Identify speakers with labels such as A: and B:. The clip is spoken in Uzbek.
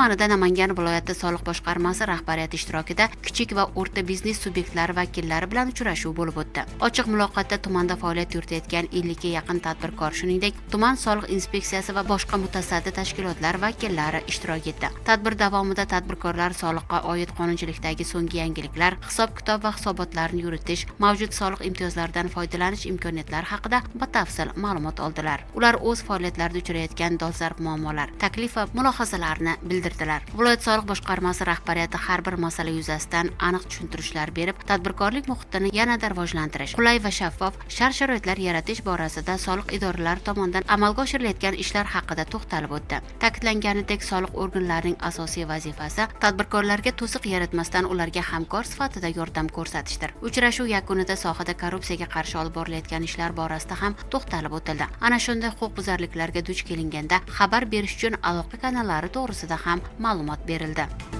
A: Tumanida Namangan viloyati soliq boshqarmasi rahbariyati ishtirokida kichik va o'rta biznes subyektlari vakillari bilan uchrashuv bo'lib o'tdi. Ochiq muloqotda tumanda faoliyat yuritayotgan 50 ga yaqin tadbirkor, shuningdek, tuman soliq inspeksiyasi va boshqa mutasaddi tashkilotlar vakillari ishtirok etdi. Tadbir davomida tadbirkorlar soliqqa oid qonunchilikdagi so'nggi yangiliklar, hisob-kitob va hisobotlarni yuritish, mavjud soliq imtiyozlaridan foydalanish imkoniyatlari haqida batafsil ma'lumot oldilar. Ular o'z faoliyatlarida uchrayotgan dolzarb muammolar, taklif va mulohazalarni bildirdilar. Viloyat soliq boshqarmasi rahbariyati har bir masala yuzasidan aniq tushuntirishlar berib, tadbirkorlik muhitini yanada rivojlantirish, qulay va shaffof shart-sharoitlar yaratish borasida soliq idoralari tomonidan amalga oshirilayotgan ishlar haqida to'xtalib o'tdi. Ta'kidlanganidek, soliq organlarining asosiy vazifasi tadbirkorlarga to'siq yaratmasdan ularga hamkor sifatida yordam ko'rsatishdir. Uchrashuv yakunida sohada korrupsiyaga qarshi olib borilayotgan ishlar borasida ham to'xtalib o'tildi. Ana shunday huquqbuzarliklarga duch kelinganda xabar berish uchun aloqa kanallari to'g'risida ham ma'lumot berildi.